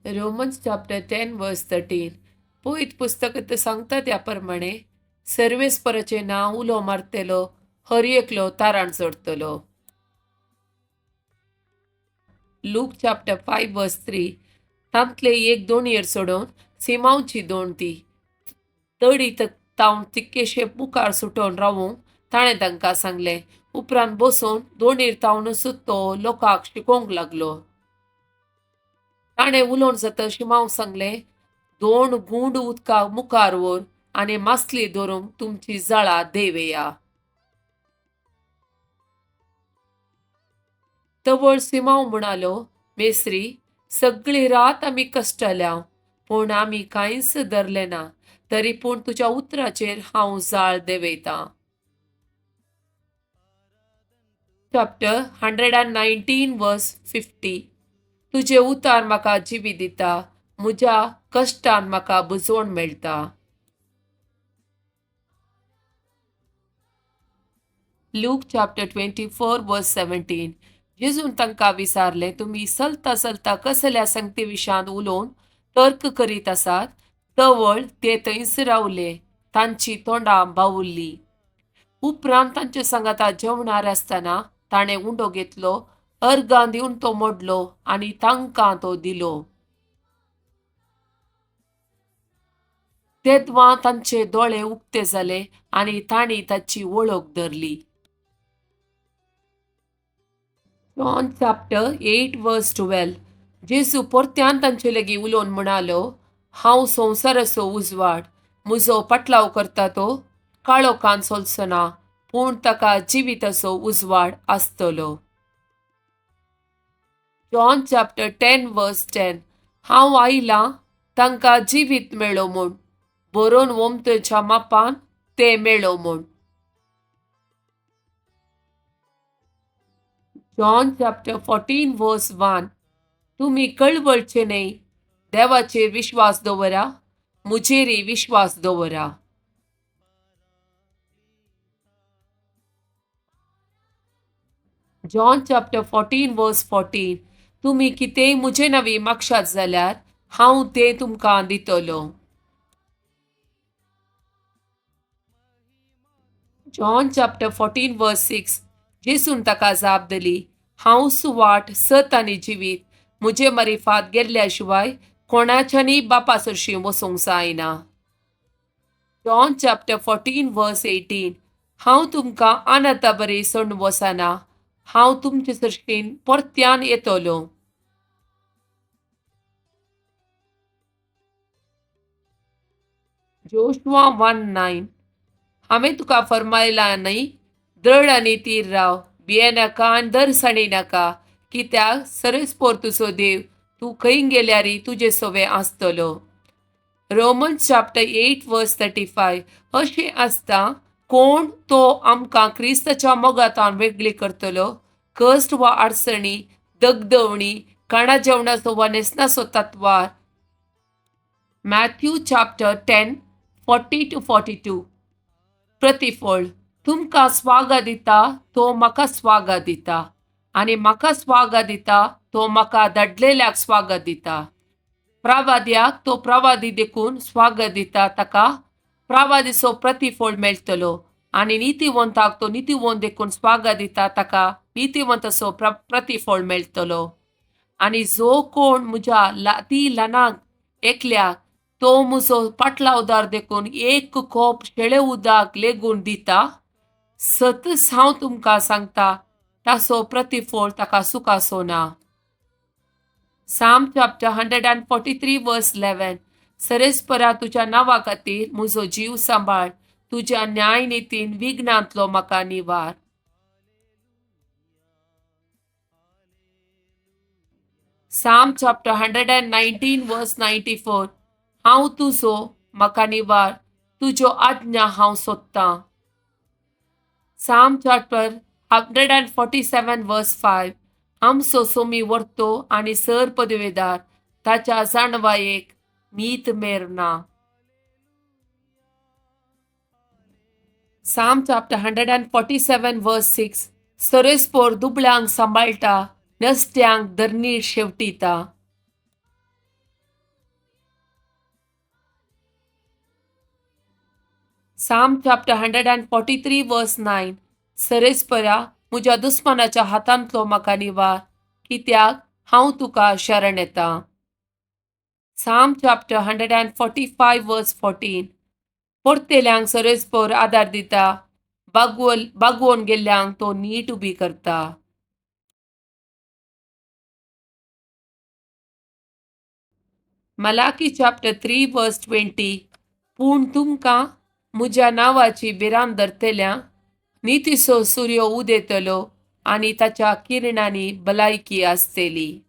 Romans chapter 10 verse 13. पयत पुस्तक सांगता त्या प्रमाणे सर्वेस्पराचें नांव उलो मारतलो, हर एकलो तारण चडतलो. लूक चॅप्टर 5 वर्स 3. तांतले एक दोणयेर सोडून सिमांवची दोण ती तडी तावन तिक्केशे मुखार सुटोवन रावूंक ताणें तांकां सांगलें. उपरांत बसून दोणीर तावनूच तो लोकांक शिकोवंक लागलो. ताणें उलोवन जाता शिमांव सांगलें, दोन गुंड उदकाक मुखार व्हर आनी मासली धरूंक तुमची जाळां देवया. तवळ सिमांव म्हणालो, मेस्त्री, सगळी रात आमी कश्टल्या पूण आमी कांयच धरलें ना, तरी पूण तुज्या उतराचेर हांव जाळ देंवयतां. चॅप्टर 119 वर्स 50. तुजें उतार म्हाका जिवी दिता, म्हज्या कश्टान म्हाका बुजवण मेळटा. लूक चॅप्टर 24 वर्स 17. जेजून तांकां विचारलें, तुमी चलता चलता कसल्या संगती विशयांत उलोवन तर्क करीत आसात? तवळ ते थंयच रावले, तांची तोंडां बावुल्ली. उपरांत तांचे सांगाता जेवणार आसतना ताणें उंडो घेतलो, अर्गां दिवन तो मोडलो आनी तांकां तो दिलो. तेदवां तांचे दोळे उक्ते जाले आनी तांणी ताची वळख धरली. जॉन चॅप्टर 8 वर्स 12. जेजू परत्यान तांचे लागीं उलोवन म्हणालो, हांव संवसाराचो उजवाड, म्हजो पाटलाव करता तो काळोखान चलचो ना, पूण ताका जिविताचो उजवाड आसतलो. जॉन चॅप्टर 10 वर्स 10. हांव आयलां तांकां जिवीत मेळो म्हूण, बरोवन वोमतेच्या मापान तें मेळो म्हूण. जॉन चॅप्टर 14 वर्स 1. तुमी कळवळचे न्हय, देवाचेर विश्वास दवरा, म्हजेरय विश्वास दवरा. जॉन चॅप्टर 14 वर्स 14. तुमी कितेंय म्हजे नांवी मागशात जाल्यार हांव तें तुमकां दितलो. जॉन चॅप्टर 14 वर्स 6. जेजून ताका जाप दिली, हांव सुवाट, सत आनी जिवीत, म्हजे मारिफात गेल्ल्या शिवाय कोणाच्यानी बापा सरशीं वचूंक जायना. जॉन चॅप्टर 14 वर्स 18. हांव तुमकां अनाथा बरी सोडून वचना, हांव तुमचे सरशीं परत्यान येतलो. जोशुआ 1:9. हांवें तुका फर्मायलां न्हय, दृढ आनी तीर राव, भियेनाका आनी दरसाणी नाका, कित्याक सरस्पोर तुजो देव तूं खंय गेल्यारय तुजे सवे आसतलो. रोमन्स चॅप्टर 8 वर्स 35. अशें आसता कोण तो आमकां क्रिस्ताच्या मोगांतावन वेगळी करतलो? कश्ट वा अडचणी, दगदवणी, काणा जेवणाचो वा न्हेसणाचो तत्वार. Matthew chapter 10 40-42. प्रतिफळ. तुमकां स्वागत दिता तो म्हाका स्वागत दिता, आनी म्हाका स्वागत दिता तो म्हाका धाडलेल्याक स्वागत दिता. प्रवाद्याक तो प्रवादी देखून स्वागत दिता ताका प्रवादीचो प्रतिफळ मेळटलो, आनी नितीवंताक तो नितीवंत देखून स्वागत दिता ताका नितीवंताचो प्रतिफळ मेळटलो. आनी जो कोण म्हज्या ती ल्हानाक एकल्याक तो म्हजो पाटलावदार देखून एक कोप शेळे उदक लेगून दिता, सतच हांव तुमकां सांगता ताचो प्रतिफळ ताका सुखाचो ना. साम चॅप्टर 143 वर्स 11. सरेस्परा तुज्या नांवा खातीर म्हजो जीव सांबाळ, तुज्या न्यायनितीन विघ्नांतलो म्हाका निवार. साम चॅप्टर 119 वर्स 94. हांव तुजो, म्हाका निवार, तुज्यो आज्ञा हांव सोदतां. साम चॅप्टर 147 वर्स 5. आमचो सोमी वर्तो आनी सर पदवेदार, ताच्या जाणवायेक मीत मेर ना. साम चॅप्टर 147 वर्स 6. सरेस्पोर दुबळ्यांक सांबाळटा, नसत्यांक धरणी शेवटिता. Psalm chapter 143 verse 9, सरेस्परा म्हज्या दुस्मानाच्या हातांतलो म्हाका निवार, कित्याक हांव तुका शरण येता. Psalm chapter 145 verse 14, परतेल्यांक सरेस्पर आदार दिता, बागवोन गेल्ल्यांक तो नीट उबी करता. Malachi chapter 3 verse 20, पूण तुमकां म्हज्या नांवाची भिरांत धरतल्या नितीचो सुर्यो उदेतलो आनी ताच्या किरणांनी भलायकी आसतली.